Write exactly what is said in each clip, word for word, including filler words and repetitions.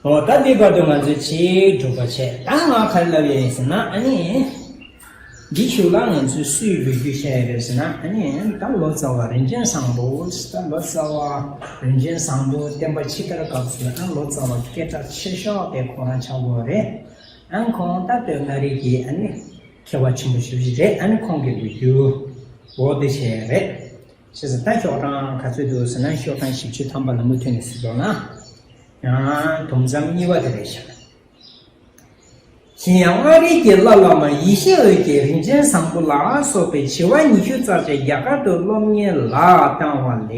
ཨོ་ད་འདི་བར་དུ་ང་ཚོས་ཅིག་སྒྲུབ་པ་བྱས། ད་ང་ག་རེ་ལབ་ཡོད་ཟེར་ན། ཨ་ནི་འདི་གཞུག་ལ་ང་ཚོས་སུས་ལོ་རྒྱུས་བཤད་ཡོད་ཟེར་ན། ཨ་ནི་ད་ལོ་ཙཱ་བ་རིན་ཆེན་བཟང་པོ། ད་ལོ་ཙཱ་བ་རིན་ཆེན་བཟང་པོ་བསྟན་པ་ཕྱི་དར་སྐབས་སུ་ད་ལོ་ཙཱ་བ་སྐད་གྲགས་ཆེ་ཤོས་དེ་ཁོ་རང་ཆགས་ཡོད་རེད། ཨ་ཁོང་ད་སྟོད་མངའ་རིས་ཀྱི་ཨ་ནི་མཁས་པ་ཆེན་པོ་ཞེ་པོ་ཅིག་རེད། ཨ་ནི་ཁོང་གི་ལོ་རྒྱུས་འོ་དེ་བཤད་ཡོད་རེད། བྱས་ཙང་ད་ཤོག་གྲངས་ག་ཚོད་འདུག་ཟེར་ན། ཤོག་གྲངས་བཞི་བཅུ་ཐམ་པ་ལ་མུ་མཐུད་ནས་གཟིགས་རོགས་གནང་། ཡང་དུམ་མཚམས་གཉིས་པ་དེ་རེད་ཤག་གཞན་ཡང་མངའ་རིས་ཀྱི་བླ་བླ་མ་ཡེ་ཤེས་འོད་ཀྱིས་རིན་ཆེན་བཟང་པོ་ལ་སོགས་པའི་བྱེ་བ་ཉི་ཤུ་རྩ་གཅིག་རྒྱ་གར་དུ་སློབ་གཉེར་ལ་བཏང་བ་ལས།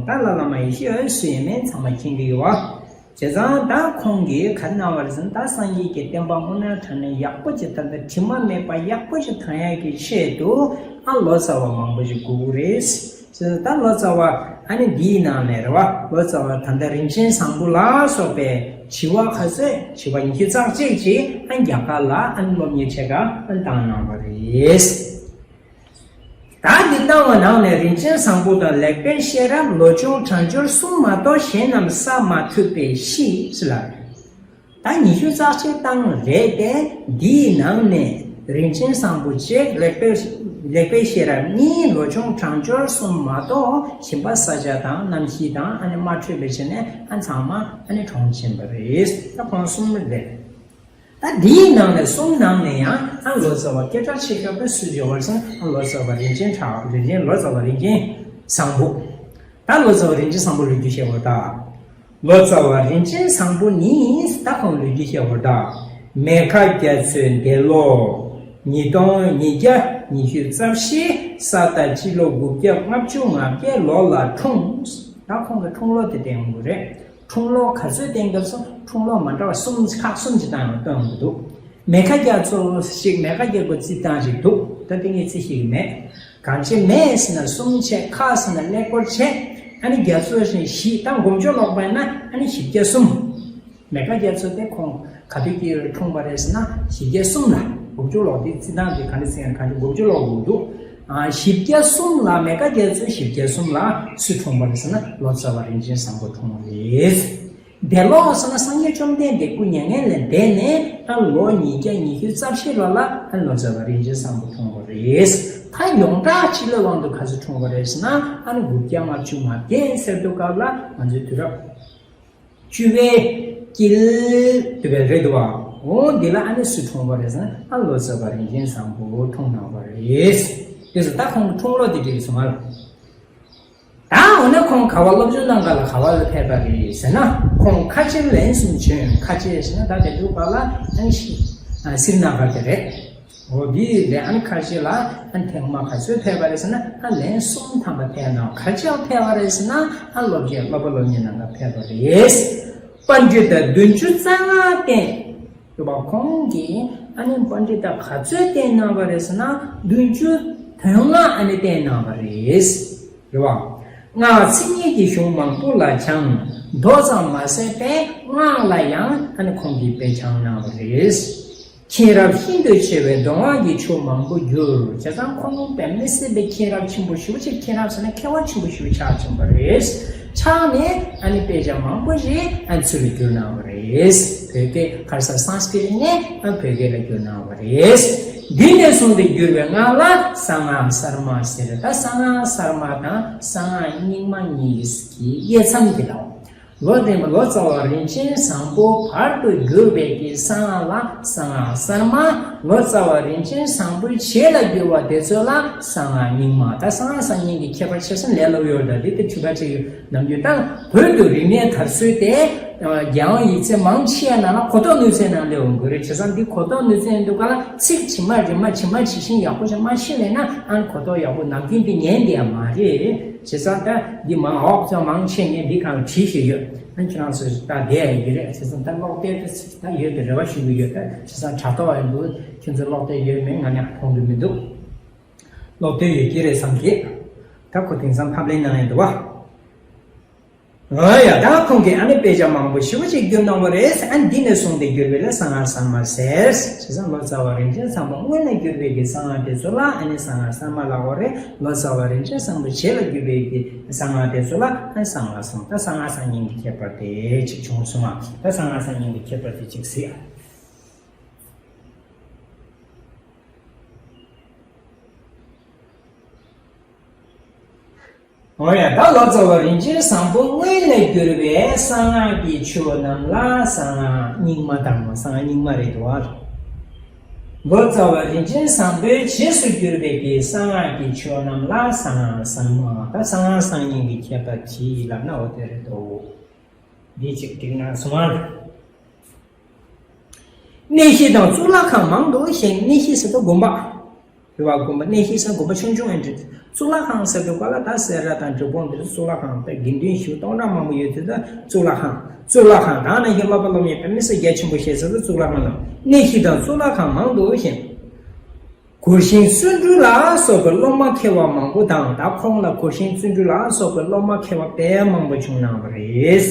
ད་བླ་བླ་མ་ཡེ་ཤེས་འོད་སུ་ཡིན་མིན་ཚང་མ་མཁྱེན་གྱི་ཡོད་པ། བྱས་ཙང་ད་ཁོང་གིས་ག་རེ་གནང་བ་རེད་ཟེར་ན། ད་སངས་རྒྱས་ཀྱི་བསྟན་པ་དངོས་གནས་དྲང་གནས་ཡག་པོ་ཅིག་ད་ལྟ་དྲི་མ་མེད་པ་ཡག་པོ་ཅིག་དྲང་ཡག་གི་ཆེད་དུ་ཨ་ལོ་ཙཱ་བ་མང་པོ་ཞིག་དགོས་ཀྱི་རེད། བྱས་ཙང་ད་ལོ་ཙཱ་བ་ཨ་ནི་འདིའི་ནང་ནས་རེད་བ། ལོ་ཙཱ་བ་ད་ལྟ་རིན་ཆེན་བཟང་པོ་ལ་སོགས་པའི་བྱེ་བ་ག་ཚོད། བྱེ་བ་ཉི་ཤུ་རྩ་གཅིག་ཅིག་ཨ་རྒྱ་གར་ལ་ཨ་ནི་སློབ་གཉེར་བྱེད་ག་ཨ་བཏང་གནང་བ་རེད། ད་འདི་ལྟ་བ་ནང་ནས་རིན་ཆེན་བཟང་པོ་དང་ལེགས་སྤེལ་ཤེས་རབ་ལོ་ཆུང་གྲངས་འབོར་གསུམ་མ་གཏོགས་གཞན་རྣམས་བསགས་མ་ཐུབ་པས་ཤི་ཟེར་ལ། ད་ཉི་ཤུ་རྩ་གཅིག་བཏང་རེད་དེ། འདིའི་ནང་ནས་རིན་ཆེན་བཟང་པོ་གཅིག་ལེགས་སྤེལ་ལེགས་སྤེལ་ཤེས་རབ་གཉིས། ལོ་ཆུང་གྲངས་འབོར་གསུམ་མ་གཏོགས་གཞན་པ་ས་སྐྱ་དང་རྣམ་ཤེས་དང་ཨ་ནི་དམར་ཁྲོད་པའི་ཆེད་ནས་ཨ་ཚང་མ་ཨ་ནི་གྲོངས་ཕྱིན་པ་རེད། ད་ཁོང་གསུམ་རེད། ད་འདིའི་ནང་ནས་གསུམ་ནང་ནས་ཡང་ཨ་ལོ་ཙཱ་བ་སྐད་གྲགས་ཆེ་ཤོས་པ་སུ་ཡོད་པ་ཟེར་ན། ཨ་ལོ་ཙཱ་བ་རིན་ཆེན་གྲགས། རིན་ཆེན། ལོ་ཙཱ་བ་རིན་ཆེན་བཟང་པོ། ད་ལོ་ཙཱ་བ་རིན་ཆེན་བཟང་པོ་ལོ་རྒྱུས་བཤད་པ་ད། ལོ་ཙཱ་བ་རིན་ཆེན་བཟང་པོ་ནི་ད་ཁོང་ལོ་རྒྱུས་བཤད་པ་ད། མེ་མཁའ་རྒྱ་མཚོའི་འདས་ལོ་ཉིས་སྟོང་ཉིས་བརྒྱ་ཉི་ཤུ་རྩ་བཞི། ས་རྟ་སྤྱི་ལོ་དགུ་བརྒྱ་ལྔ་བཅུ་ང་བརྒྱད་ལོ་ལ་འཁྲུངས། ད་ཁོང་གི་འཁྲུངས་ལོ་དེ་བསྟན་དགོས་རེད། འཁྲུངས་ལོ་ག་ཚོད་བསྟན་སྐབས་སུ་འཁྲུངས་ལོ་མ་འདྲ་བ་གསུམ། ཁག་གསུམ་ཅིག་བཏང་ཡོང་སྟོན་ཡོང་གི་འདུག་མེ་མཁའ་རྒྱ་མཚོ་ཞིག་མེ་མཁའ་རྒྱལ་པོ་རྩིས་སྟངས་ཤིག་འདུག་ད་དེ་ངས་རྩིས་ཤེས་ཀྱི་མེད། གང་ཅི་མེ་ཟེར་ན་གསུམ་བྱས། མཁའ་ཟེར་ན་ཀླད་ཀོར་བྱས། ཨ་ནི་རྒྱ་མཚོ་ཟེར་ན་བཞི། ད་མགོ་མཇུག་ལོག་པ་ཡིན་ན་ཨ་ནི་བཞི་བརྒྱ་གསུམ། མེ་མཁའ་རྒྱ་མཚོ་དེ་ཁོང་ག་དུས་ཀྱི་འཁྲུངས་པ་རེད་ཟེར་ན་བཞི་བརྒྱ་གསུམ་ལ། མགོ་མཇུག་ལོག་དེ་རྩིས་སྟངས་དེ་ག་འདྲ་ཟེར་ན་གང་ཅི་མགོ་མཇུག་ལོག་དགོས་འདུག་ཨ་བཞི་བརྒྱ་གསུམ་ལ། མེ་མཁའ་རྒྱ་མཚོ་བཞི་བརྒྱ་གསུམ་ལ་སུ་འཁྲུངས་པ་རེད་ཟེར་ན་ལོ་ཙཱ་བ་རིན་ཆེན་བཟང་པོ་འཁྲུངས་པ་རེད། འདས་ལོ་ཟེར་ན་སངས་རྒྱས་བཅོམ་ལྡན་འདས་སྐུ་མྱ་ངན་ལས་འདས་ནས་ད་ལོ་ཉིས་བརྒྱ་ཉི་ཤུ་རྩ་བཞི་ལོ་ལ་ཨ་ལོ་ཙཱ་བ་རིན་ཆེན་བཟང་པོ་འཁྲུངས་པ་རེད། ད་ཡོངས་གྲགས་སྤྱི་ལོའི་དབང་དུ་ག་ཚོད་འཁྲུངས་པ་རེད་ཟེར་ན་ཨ་ནི་དགུ་བརྒྱ་ལྔ་བཅུ་ང་བརྒྱད་ཟེར་དུས་སྐབས་ལ་ང་ཚོའི་དུས་རབས་བཅུ་པའི་དཀྱིལ་དུ་བས་རེད་འདུག་བ། འོ་འདི་ལ་ཨ་ནི་སུ་འཁྲུངས་པ་རེད་ཟེར་ན་ཨ་ལོ་ཙཱ་བ་རིན་ཆེན་བཟང་པོ་འཁྲུངས་གནང་བ་རེད། དེ་ཚོ་ད་ཁོང་གི་འཁྲུངས་ལོ་དེ་འདྲ་རེད་སོང་ང་ལ། ད་འོ་ན་ཁོང་ག་བ་སློབ་སྦྱོང་གནང་ག་ལ་ག་བ་ལ་ཕེབས་པ་རེད་ཟེར་ན། ཁོང་ཁ་ཆེར་ལན་གསུམ་བྱོན། ཁ་ཆེ་ཟེར་ན་ད་དེ་འདུག་ག་ལ་ཨ་ནི་ཤི་ཨ་སི་རི་ན་གར་དེ་རེད། འོ་དེ་རེད། ཨ་ནི་ཁ་ཆེ་ལ་ཨ་ནི་ཐེངས་མ་ག་ཚོད་ཕེབས་པ་རེད་ཟེར་ན་ཨ་ལན་གསུམ་ཐམ་པ་ཕེབས་གནང་། ག་ཅི་ཕེབས་པ་རེད་ཟེར་ན་ཨ་སློབ་ཆེན་སློབ་པ་སློབ་གཉེར་གནང་ག་ཕེབས་པ་རེད། པཎྜི་ཏ་བདུན་ཅུ་རྩ་ལྔ་བསྟེན། རེད་བ། ཁོང་གིས་ཨ་ནི་པཎྜི་ཏ་ག་ཚོད་བསྟེན་གནང་བ་རེད་ཟེར་ན་བདུན་ཅུ་དོན་ལྔ་ཨ་ནི་བསྟེན་གནང་བ་རེད། རེད་བ། སྔགས་མཚན་ཉིད་ཀྱི་གཞུང་མང་པོ་ལ་སྦྱངས། མདོ་ཙམ་མ་ཟད་པའི་སྔགས་ལ་ཡང་ཨ་ནི་ཁོང་གིས་དཔེ་སྦྱངས་གནང་བ་རེད། མཁྱེན་རབ་ཤིན་ཏུ་ཆེ་བའི་མདོ་སྔགས་ཀྱི་ཆོས་མང་པོ་བསྒྱུར། བྱས་ཙང་ཁོང་དཔེ་མི་སྲིད་པའི་མཁྱེན་རབ་ཆེན་པོ་ཞེ་པོ་ཅིག་མཁྱེན་རབ་ཟེར་ན་མཁས་པ་ཆེན་པོ་ཞེ་པོ་ཆགས་ཕྱིན་པ་རེད། ཆགས་ནས་ཨ་ནི་དཔེ་ཆ་མང་པོ་ཞིག་ཨ་ནི་ཚུར་ལ་བསྒྱུར་གནང་བ་རེད། བོད་སྐད་ཁ་སང་སཾ་སྐྲྀ་ཏ་ནས་ཨ་ནི་བོད་སྐད་ལ་བསྒྱུར་གནང་བ་རེད། འདི་ནས་བཟུང་སྟེ་བསྒྱུར་བའི་སྔགས་ལ་གསང་སྔགས་གསར་མ་ཟེར། ད་གསང་སྔགས་གསར་མ་དང་གསང་སྔགས་རྙིང་མ་གཉིས་ཀྱི་དབྱེ་མཚམས་འདི་ལ། ལོ་ཙཱ་བ་ལོ་ཙཱ་བ་རིན་ཆེན་བཟང་པོ་བར་དུ་གྱུར་པའི་གི་གསང་སྔགས་ལ་གསང་སྔགས་གསར་མ། ལོ་ཙཱ་བ་རིན་ཆེན་བཟང་པོའི་རྗེས་ལ་གྱུར་པ་དེ་ཚོ་ལ་གསང་སྔགས་རྙིང་མ། ད་གསང་སྔགས་གསར་རྙིང་གི་ཁྱད་པར་ཆེ་ས་ལས་སླ་པོ་ཡོད། ད་འདི་ལྟ་ཆུ་ཁ་ཆེ་ཡོད་ནམ་རྒྱུན་ད་བོད་དུ་རིག་གནས་དར་སྲོལ་དེ་རྒྱལ་དབང་ཡིག་ཚད་མང་ཆེ་བ་ནང་ལ་གོ་རྟོགས་ནུས་ཚད་ནང་སླེབས་ཡོང་དགོས་རེད། བྱས་ཙང་འདི་གོ་རྟོགས་ནུས་ཚད་འདུག་ག་ལ་ཚིག་ཇི་མ་རི་མ་ཇི་མ་ཇི་བཞིན་ཡག་པོ་ཞིག་མ་ཤེས་ལེ་ན་ཨ་ནི་གོ་རྟོགས་ཡག་པོ་ནམ་རྒྱུན་འདི་ཉན་བསྡད་ཡ་མ་རེད། བྱས་ཙང་ད་འདི་མང་འོག་ཚོ་མང་ཆེ་ངས་འདི་གང་བྲིས་ཤིག་ཡོད། ཨ་ཁྱེད་རང་ཚོས་ད་བསྡད་ཡོད་ཀྱི་རེད། བྱས་ཙང་ད་ཀློག་དེབ་དེ་ད་ཡོད་པའི་རེ་བ་ཞུ་གི་ཡོད། ད་བྱས་ཙང་དྲ་ཐོག་ཡིན་འདུག་ཁྱེད་ཚོ་ཀློག་དེབ་ཡོད་མེད་ང་ནས་མཐོང་གི་མི་འདུག་ཀློག་དེབ་ཡོད་ཀྱི་རེད་བསམ་གི། ད་ཁོ་དེང་སང་ཕབ་ལེན་གནང་ཡོད་འདུག་བ། ཨོ་ཡ། ད་ཁོང་གིས་ཨ་ནི་དཔེ་ཆ་མང་པོ་ཞེ་པོ་ཅིག་བསྒྱུར་གནང་བ་རེད། ཨ་ནི་འདི་ནས་བཟུང་སྟེ་བསྒྱུར་བའི་ལ་གསང་སྔགས་གསར་མ་ཟེར། བྱས་ཙང་ལོ་ཙཱ་བ་རིན་ཆེན་བཟང་པོ་སྔོན་ལ་བསྒྱུར་བའི་གི་གསང་སྔགས་དེ་ཚོ་ལ་ཨ་ནི་གསང་སྔགས་གསར་མ་ལབ་དགོས་རེད། ལོ་ཙཱ་བ་རིན་ཆེན་བཟང་པོ་རྗེས་ལ་བསྒྱུར་བའི་གི་གསང་སྔགས་དེ་ཚོ་ལ་ཨ་ནི་གསང་སྔགས་གསར་མ། ད་གསང་སྔགས་གསར་རྙིང་གི་ཁྱད་པར་དེ་ཅིག་བྱུང་སོང་ང་། ད་གསང་སྔགས་གསར་རྙིང་གི་ཁྱད་པར་དེ་ཅིག་གཟིགས་ཨ། འོ་ཡ། ད་ལོ་ཙཱ་བ་རིན་ཆེན་བཟང་པོ་སྔོན་ལ་བསྒྱུར་བའི་གསང་སྔགས་ཀྱི་ཆོས་རྣམས་ལ་གསང་སྔགས་རྙིང་མ་དང་། གསང་སྔགས་རྙིང་མ་རེད་འདུག་བ། ལོ་ཙཱ་བ་རིན་ཆེན་བཟང་པོའི་རྗེས་སུ་བསྒྱུར་བའི་གི་གསང་སྔགས་ཀྱི་ཆོས་རྣམས་ལ་གསང་སྔགས་གསར་མ། ད་གསང་སྔགས་གསར་རྙིང་གི་ཁྱད་པར་གྱིས་ལབ་ན་འོ་དེ་རེད་འདུག་འདི་གཅིག་འགྲིག་ན་སོང་ཨ། གནས་གཞི་དང་གཙུག་ལག་ཁང་མང་དུ་བཞེངས། གནས་གཞི་ཟེར་དུས་དགོན་པ་རེད་བ། དགོན་པ། གནས་གཞི་ཟེར་དགོན་པ་ཆུང་ཆུང་ཡང་འགྲིག་གཙུག་ལག་ཁང་ཟེར་དུས་ག་ལ་ད་སེ་ར་དང་འབྲས་སྤུངས་དེ་ཚོ་གཙུག་ལག་ཁང་དཔེ་དགེ་འདུན་ཞིག་སྟོང་ཕྲག་མང་པོ་ཡོད་དུས་ད་གཙུག་ལག་ཁང་། གཙུག་ལག་ཁང་དང་ནང་བཞིན་སློབ་པ་སློབ་གཉེར་དཔེ་མི་སྲིད་རྒྱ་ཆེན་པོ་བྱེད་ས་ད་གཙུག་ལག་ཁང་ལ། གནས་གཞི་དང་གཙུག་ལག་ཁང་མང་དུ་བཞེངས། གུར་ཤིང་བརྩོན་འགྲུས་ལ་སོགས་པའི་སློབ་མ་མཁས་པ་མང་པོ་དང་། ད་ཁོང་ལ་གུར་ཤིང་བརྩོན་འགྲུས་ལ་སོགས་པའི་སློབ་མ་མཁས་པ་དཔེ་མང་པོ་བྱུང་གནང་བ་རེད།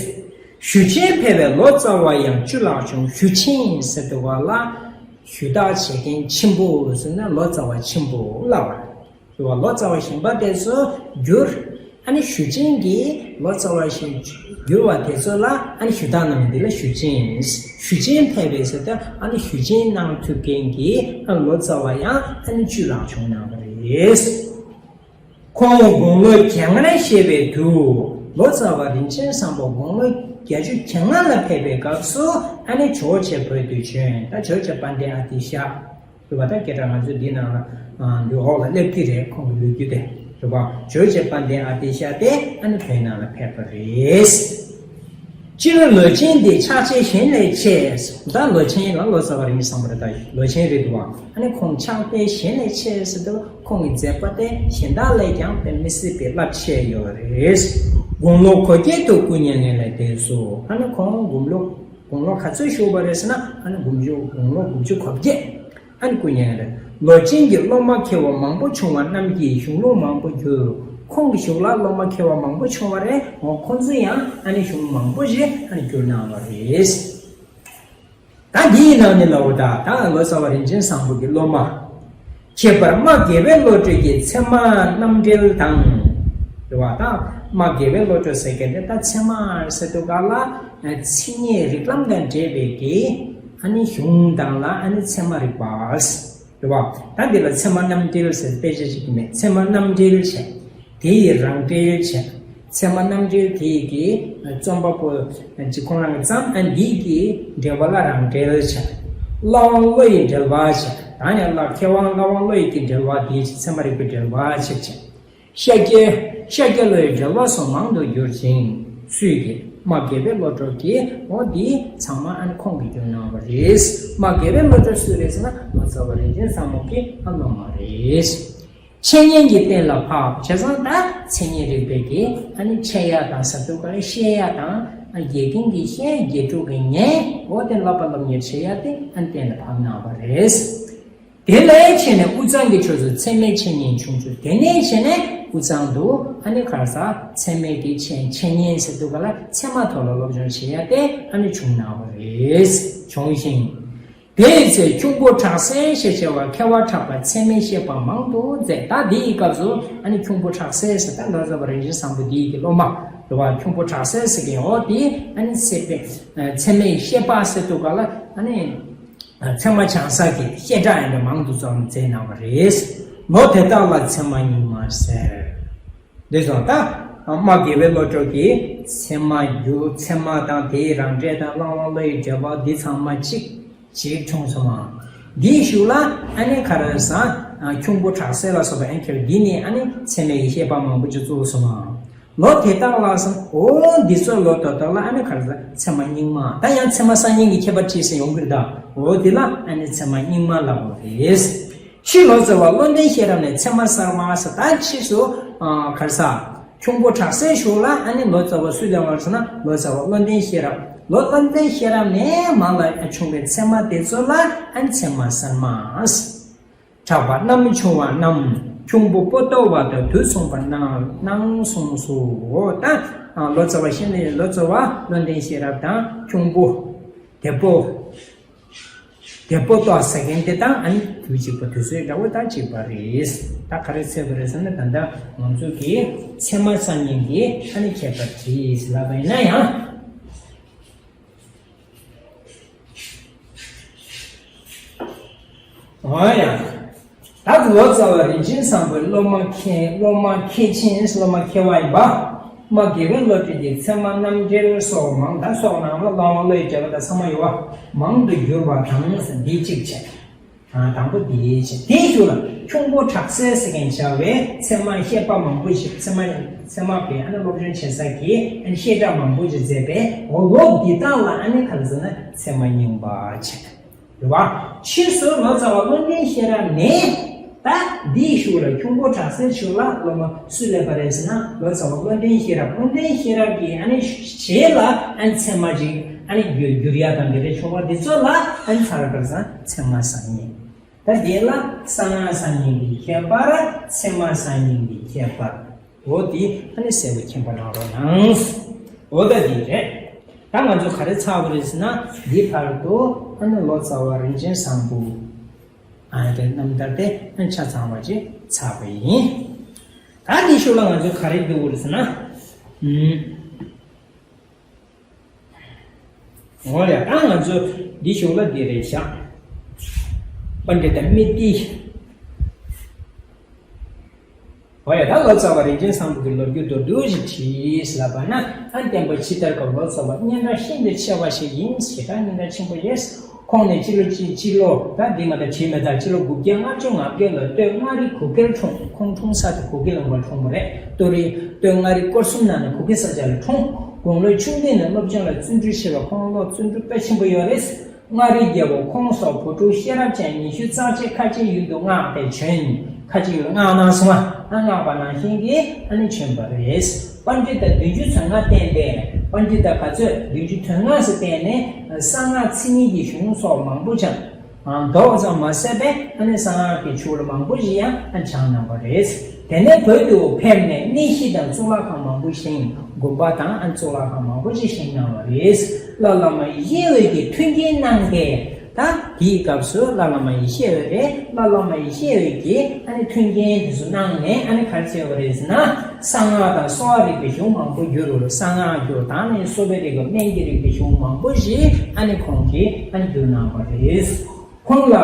ཞུ་ཆེན་ཕེབས་པས་ལོ་ཙཱ་བ་ཡང་བཅུ་ལྷག་བྱུང་། ཞུ་ཆེན་ཟེར་དུས་ག་ལ་ཞུ་དག་བྱེད་མཁན་ཆེན་པོ་ཟེར་ན་ལོ་ཙཱ་བ་ཆེན་པོ་ལབ་པ་རེད་བ། ལོ་ཙཱ་བ་གཞན་པ་དེ་ཚོ་བསྒྱུར། ཨ་ནི་ཞུ་ཆེན་གྱིས་ལོ་ཙཱ་བ་ཞིག་བསྒྱུར་བ་དེ་ཚོ་ལ་ཨ་ནི་ཞུ་དག་གནང་མཁན་དེ་ལ་ཞུ་ཆེན། ཞུ་ཆེན་ཕེབས་པས་ཟེར་ཏེ་ཨ་ནི་ཞུ་ཆེན་གནང་ཐུབ་མཁན་གྱི་ཨ་ལོ་ཙཱ་བ་ཡང་ཨ་ནི་བཅུ་ལྷག་བྱུང་གནང་བ་རེད། ཁོང་དགུང་ལོ་བརྒྱད་ལྔར་བཞེས་པའི་དུས། ལོ་ཙཱ་བ་རིན་ཆེན་བཟང་པོ་དགུང་ལོ་བརྒྱད་ཅུ་གྱ་ལྔ་ལ་ཕེབས་པའི་སྐབས་སུ་ཨ་ནི་ཇོ་བོ་རྗེ་བོད་དུ་བྱོན། ད་ཇོ་བོ་རྗེ་དཔལ་ལྡན་ཨ་ཏི་ཤ་རེད་བ། ད་སྐད་གྲགས་ང་ཚོ་འདི་ནང་ལ་ཨ་འདི་འོག་ལ་སླེབས་ཀྱི་རེད། ཁོང་གི་ལོ་རྒྱུས་དེ་རེད་བ། ཇོ་བོ་རྗེ་དཔལ་ལྡན་ཨ་ཏི་ཤ་དེ་ཨ་ནི་བོད་ནང་ལ་ཕེབས་པ་རེད། སྤྱིར་ལོ་ཆེན་འདི་ཕྱག་ཆེན་གཞན་ལས་ཆེ། ད་ལོ་ཆེན་ལ་ལོ་ཙཱ་བ་རིན་ཆེན་བཟང་པོ་རེད། ད་ལོ་ཆེན་རེད་འདུག་བ། ཨ་ནི་ཁོང་ཕྱག་དཔེ་གཞན་ལས་ཆེ་ཟེར་དུས་ཁོང་གི་མཛད་པ་དེ་གཞན་དག་ལས་ཀྱང་དཔེ་མི་སྲིད་པའི་རླབས་ཆེ་ཡོད་རེད། དགུང་ལོ་གོ་བརྒྱད་དུ་སྐུ་མྱ་ངན་ལས་འདས་སོ། ཨ་ནི་ཁོང་དགུང་ལོ་དགུང་ལོ་ག་ཚོད་བཞུགས་པ་རེད་ཟེར་ན། ཨ་ནི་དགུང་ལོ་དགུང་ལོ་དགུ་བཅུ་གོ་བརྒྱད། ཨ་ནི་སྐུ་མྱ་ངན་ལས། ལོ་ཆེན་གྱི་སློབ་མ་མཁས་པ་མང་པོ་བྱུང་བ་རྣམས་ཀྱིས་གཞུང་ལུགས་མང་པོ་བསྒྱུར། ཁོང་གི་གཞུག་ལ་སློབ་མ་མཁས་པ་མང་པོ་བྱུང་བ་རེད། འོ་ཁོང་ཚོས་ཡང་ཨ་ནི་གཞུང་མང་པོ་ཞིག་ཨ་ནི་བསྒྱུར་གནང་བ་རེད། ད་འདིའི་ནང་ནས་ལབ་པ་ད་ད་ལོ་ཙཱ་བ་རིན་ཆེན་བཟང་པོ་གི་སློབ་མ། ཁྱད་པར་རྨ་དགེ་བའི་བློ་གྲོས་ཀྱི་ཚད་མ་རྣམ་འགྲེལ་དང་། རེད་བ། ད་རྨ་དགེ་བའི་བློ་གྲོས་ཟེར་མཁན་དེ་ད་ཚད་མ་ཟེར་དུས་ག་ལ་མཚན་ཉིད་རིགས་ལམ་དང་འབྲེལ་བའི་གི་ཨ་ནི་གཞུང་དང་ལ་ཨ་ནི་ཚད་མ་རིག་པ། རེད་བ། ད་འདི་ལ་ཚད་མ་རྣམ་འགྲེལ་ཟེར་དཔེ་ཆ་ཞིག་མེད། ཚད་མ་རྣམ་འགྲེལ་བྱས། དེ་ཡི་རང་འགྲེལ་བྱས། ཚད་མ་རྣམ་འགྲེལ་དེ་ཡི་གི་རྩོམ་པ་པོ་ཅིག་ཁོང་རང་གི་བརྩམས། ཨ་འདི་གི་འགྲེལ་པ་ལ་རང་འགྲེལ་བྱས། བླ་དབང་བློ་ཡི་འགྲེལ་པ་བྱས། ད་ནི་བླ་མཁས་དབང་བླ་དབང་བློ་ཡི་གི་འགྲེལ་པ་དེ་བྱས། ཚད་མ་རིག་པའི་འགྲེལ་པ་བྱས་བྱས། ཤཱཀྱའི་ཤཱཀྱ་བློའི་འགྲེལ་པ་སོགས་མང་དུ་བསྒྱུར་ཅིང་། སུས་ཀྱིས། རྨ་དགེ་བའི་བློ་གྲོས་ཀྱིས། འོ་འདི་ཚང་མ་ཨ་ནི་ཁོང་གིས་བསྒྱུར་གནང་བ་རེད། རྨ་དགེ་བའི་བློ་གྲོས་སུ་རེད་ཟེར་ན་ལོ་ཙཱ་བ་རིན་ཆེན་བཟང་པོ་གི་ཨ་སློབ་མ་རེད། འཆད་ཉན་གྱིས་གཏན་ལ་ཕབ། བྱས་ཙང་ད་མཚན་ཉིད་རིག་པའི་གི་ཨ་ནི་འཆད་ཡ་དང་ཟེར་དུས་ག་ལ་བཤད་ཡ་དང་། ཨ་དགེ་རྒན་གྱིས་བཤད། དགེ་ཕྲུག་གིས་ཉན། འོ་དེ་བསླབ་པ་སློབ་གཉེར་བྱེད་ཡ་དེ་ཨ་ནི་གཏན་ལ་ཕབ་གནང་བ་རེད། དེ་ལས་ཕྱེ་ནས་དབུས་གཙང་གི་ཕྱོགས་སུ་ཚད་མའི་འཆད་ཉན་བྱུང་ཚུལ། དེ་ནས་ཕྱེ་ནས་དབུས་གཙང་དུ་ཨ་ནི་ག་རེ་ཟ། ཚད་མའི་གི་འཆད་འཆད་ཉན་ཟེར་དུས་ག་ལ་ཚད་མ་ཐོག་ལ་སློབ་སྦྱོང་བྱེད་ཡ་དེ་ཨ་ནི་བྱུང་གནང་བ་རེད། བྱུང་ཞིང་། དེའི་ཚེ་ཁྱུང་པོ་གྲགས་སེ་ཞེས་བྱ་བ་མཁས་པ་གྲགས་པ་ཚད་མའི་བཤད་པ་མང་དུ་མཛད། ད་འདི་ཡི་སྐབས་སུ་ཨ་ནི་ཁྱུང་པོ་གྲགས་སེ་ཟེར་ད་ལོ་ཙཱ་བ་རིན་ཆེན་བཟང་པོ་འདི་ཡི་གི་སློབ་མ་རེད་བ། ཁྱུང་པོ་གྲགས་སེ་ཟེར་མཁན་འོ་དེ་ཨ་ནི་ཚད་པའི་ཚད་མའི་བཤད་པ་ཟེར་དུས་ག་ལ་ཨ་ནི། ཚད་མ་སྦྱང་ས་གི་བཤད་གྲྭ་ཡང་མང་དུ་བཙུགས་མཛད་གནང་བ་རེད། ལོ་དེ་དག་ལ་ཚད་མ་རྙིང་མ་ཟེར། འདི་སོང་ད། རྨ་དགེ་བའི་བློ་གྲོས་ཀྱིས་ཚད་མ་བསྒྱུར། ཚད་མ་དང་དེའི་རང་འགྲེལ་དང་བླ་དབང་བློ་ཡི་འགྲེལ་པ་འདི་ཚང་མ་གཅིག་གཅིག་བྱུང་སོང་ང་། འདིའི་གཞུག་ལ་ཨ་ནི་ག་རེ་ཟ། ཁྱུང་པོ་གྲགས་སེ་ལ་སོགས་པ་ཨན་ཁྱེར་འདི་ནས་ཨ་ནི་ཚད་མའི་བཤད་པ་མང་པོ་ཅིག་བཙུགས་སོང་ང་། ལོ་དེ་དག་ལ་སོང་། འོ་འདི་ཚོ་ལོ་ཏོག་ཏོག་ལ་ཨ་ནི་ག་རེ་ཟ། ཚད་མ་རྙིང་མ། ད་ཡང་ཚད་མ་གསར་རྙིང་གི་ཁྱད་པར་ཅི་ཟེར་ཡོང་གི་རེད་ད། འོ་འདི་ལ་ཨ་ནི་ཚད་མ་རྙིང་མ་ལབ་དགོས་རེད། ཕྱིས་ལོ་ཙཱ་བ་བློ་ལྡན་ཤེས་རབ་ནས་ཚད་མ་གསར་མ་ཟེར། ད་ཕྱིས་སུ་ཨ་ག་རེ་ཟ། ཁྱུང་པོ་གྲགས་སེའི་གཞུག་ལ་ཨ་ནི་ལོ་ཙཱ་བ་སུས་ལེན་པ་རེད་ཟེར་ན་ལོ་ཙཱ་བ་བློ་ལྡན་ཤེས་རབ། ལོ་བློ་ལྡན་ཤེས་རབ་ནས་མར་ལ་བྱུང་བའི་ཚད་མ་དེ་ཚོ་ལ་ཨ་ནི་ཚད་མ་གསར་མ་ཟེར། གྲགས་པ་རྣམ་བྱུང་བ་རྣམས། ཁྱུང་པོ་པོ་ཏོ་བ་དང་དུ་སོང་བར་གནང་གནང་གསུངས་སོ། ད་ལོ་ཙཱ་བ་ཤེས་ནས་ལོ་ཙཱ་བ་བློ་ལྡན་ཤེས་རབ་དང་ཁྱུང་པོ་དེ་པོ། དེ་པོ་ཏོ་ཟེར་མཁན་དེ་དང་ཨ་ནི་དུས་གཅིག་པ་དུས་ཚོད་འདྲ་བོ་དང་གཅིག་པ་རེད། ད་ག་རེ་འཚོལ་བ་རེད་ཟེར་ན། ད་ལྟ་ང་ཚོ་གི་ཚད་མ་གསར་རྙིང་གི་ཨ་ནི་ཁྱད་པར་དེ་ལབ་པ་ཡིན་ན་ཡང་། འོ་ཡ། ད་ལོ་ཙཱ་བ་རིན་ཆེན་བཟང་པོའི་སློབ་མ་མཁས་སློབ་མ་མཁས་ཆེན་སློབ་མ་མཁས་པ་ཡིན་པ། རྨ་དགེ་བའི་བློ་གྲོས་ཀྱི་ཚད་མ་རྣམ་འགྲེལ་སོགས་མང་དག་སོགས་ནང་ལ་བླ་མ་བློ་ཡི་གྲགས་པ་དང་ཚད་མ་ཡོད་པ་མང་དུ་བསྒྱུར་བ་དང་འདི་གཅིག་བྱས། དང་པོ་འདི་བྱས། དེའི་གཞུག་ལ་ཁྱུང་པོ་དྲག་རྩལ་ཟེར་མཁན་བྱ་བའི་ཚད་མ་བཤད་པ་མང་པོ་ཞིག་ཚད་མ་ཚད་མ་པའི་ཨ་ནི་སློབ་སྦྱོང་བྱེད་ས་གི་ཨ་ནི་བཤད་གྲྭ་མང་པོ་ཞིག་མཛད་པས། འོ་ལོ་འདི་དག་ལ་ཨ་ནི་ག་རེ་ཟེར་ན་ཚད་མ་རྙིང་པ་བྱས། རེད་བ། ཕྱིས་སུ་ལོ་ཙཱ་བ་བློ་ལྡན་ཤེས་རབ་ནས་ད་འདིའི་གཞུག་ལ་ཁྱུང་པོ་དྲག་རྩལ་གཞུག་ལ་སློབ་མ་སུས་སླེབས་པ་རེད་ཟེར་ན། ལོ་ཙཱ་བ་བློ་ལྡན་ཤེས་རབ། བློ་ལྡན་ཤེས་རབ་ཀྱིས་ཨ་ནི་རྗེས་ལ་ཨ་ནི་ཚད་མ་ཅིག་ཨ་ནི་བསྒྱུར་བསྒྱུར་ཡ་དང་འདི་འདྲ་བྱུང་བ་འདི་ཚོ་ལ་ཨ་ནི་ཚར་བར་སང་ཚད་མ་གསར་རྙིང་། ད་འདི་ལ་གསང་སྔགས་གསར་རྙིང་གི་ཁྱད་པར། ཚད་མ་གསར་རྙིང་གི་ཁྱད་པར། འོ་འདི་ཨ་ནི་གསལ་པོ་མཁྱེན་པ་གནང་རོགས་གནང་། འོ་ད་འདི་རེད། ད་ང་ཚོ་ག་རེ་ཚར་བ་རེད་ཟེར་ན། འདི་བར་དུ་ཨ་ནི་ལོ་ཙཱ་བ་རིན་ཆེན་བཟང་པོ་ཨ་ནི་རྣམ་ཐར་དེ་ཨ་ནི་ཆ་ཚང་བ་ཅིག་ཚར་བ་ཡིན། ད་འདི་གཞུག་ལ་ང་ཚོ་ག་རེ་འདུག་རེད་ཟེར་ན། ཨུམ། འོ་ཡ། ད་ང་ཚོ་འདི་གཞུག་ལ་འདི་རེད་བཞག་པཎྜི་ཏ་སྨྲྀ་ཏི། འོ་ཡ། ད་ལོ་ཙཱ་བ་རིན་ཆེན་བཟང་པོ་གི་ལོ་རྒྱུས་མདོར་བསྡུས་ཤིག་བྲིས་ལབ་པ་ན། ཨ་བསྟན་པ་ཕྱི་དར་སྐབས་ལོ་ཙཱ་བ་སྙན་གྲགས་ཤིན་ཏུ་ཆེ་བ་ཞིག་ཡིན། ཞེ་དྲག་སྙན་གྲགས་ཆེན་པོ་རེད། ཁོང་ནི་སྤྱི་ལོ་སྤྱི་སྤྱི་ལོ་ད་འདི་མ་ད་བྲིས་མེད། ད་སྤྱི་ལོ་དགུ་བརྒྱ་ལྔ་བཅུ་ང་བརྒྱད་ལོ་སྟོད་མངའ་རིས་གུ་གེར་འཁྲུངས། ཁོང་འཁྲུངས་ས་དེ་གུ་གེ་ལུང་པར་འཁྲུངས་པ་རེད། སྟོད་རིའི་སྟོད་མངའ་རིས་སྐོར་གསུམ་ནང་ནས་གུ་གེ་ས་ཆ་ལ་འཁྲུངས། དགུང་ལོ་ཆུང་དུས་ནས་སློབ་སྦྱོང་ལ་བརྩོན་འགྲུས་ཆེ་བས་ཁོང་ལ་བརྩོན་འགྲུས་དཔེ་ཆེན་པོ་ཡོད་རེད། མངའ་རིས་རྒྱལ་པོ་ཁོང་སོགས་བུ་ཕྲུག་ཤེས་རབ་ཅན་ཉི་ཤུ་རྩ་གཅིག་ཁ་ཆེའི་ཡུལ་དུ་མངགས་ཏེ་བྱོན། ཁ་ཆེའི་ཡུལ་མངགས་གནང་སོང་ང་། མངགས་པ་ནང་བཞིན་གྱི་ཨ་ནི་བྱོན་པ་རེད། པཎྜི་ཏ་བདུན་ཅུ་དོན་ལྔ་བསྟེན་ཏེ། པཎྜི་ཏ་ག་ཚོད་བདུན་ཅུ་དོན་ལྔ་ཙམ་བསྟེན་ནས་གསང་སྔགས་མཚན་ཉིད་ཀྱི་གཞུང་སོགས་མང་པོ་སྦྱངས། མདོ་ཙམ་མ་ཟད་པའི་ཨ་ནི་གསང་སྔགས་ཀྱི་ཆོས་ལུགས་མང་པོ་ཞིག་ཡང་ཨ་སྦྱངས་གནང་བ་རེད། དེ་ནས་བོད་དུ་ཕེབས་ནས་གནས་གཞི་དང་གཙུག་ལག་ཁང་མང་པོ་བཞེངས། དགོན་པ་དང་ཨ་གཙུག་ལག་ཁང་མང་པོ་ཞིག་བཞེངས་གནང་བ་རེད། བླ་བླ་མ་ཡེ་ཤེས་འོད་ཀྱིས་མཐུན་རྐྱེན་གནང་སྟེ། ད་དེའི་སྐབས་སུ་བླ་བླ་མ་ཡེ་ཤེས་འོད་རེད། བླ་བླ་མ་ཡེ་ཤེས་འོད་ཀྱིས་ཨ་ནི་མཐུན་རྐྱེན་དེ་ཚོ་གནང་ནས་ཨ་ནི་ག་རེ་བྱས་པ་རེད་ཟེར་ན། གསང་སྔགས་དང་གསོ་བ་རིག་པའི་གཞུང་མང་པོ་བསྒྱུར། གསང་སྔགས་བསྒྱུར། ད་ནི་གསོ་བའི་རིག་པ་སྨན་གྱི་རིག་པའི་གཞུང་མང་པོ་ཞིག་ཨ་ནི་ཁོང་གིས་ཨ་ནི་བསྒྱུར་གནང་བ་རེད། ཁོང་ལ་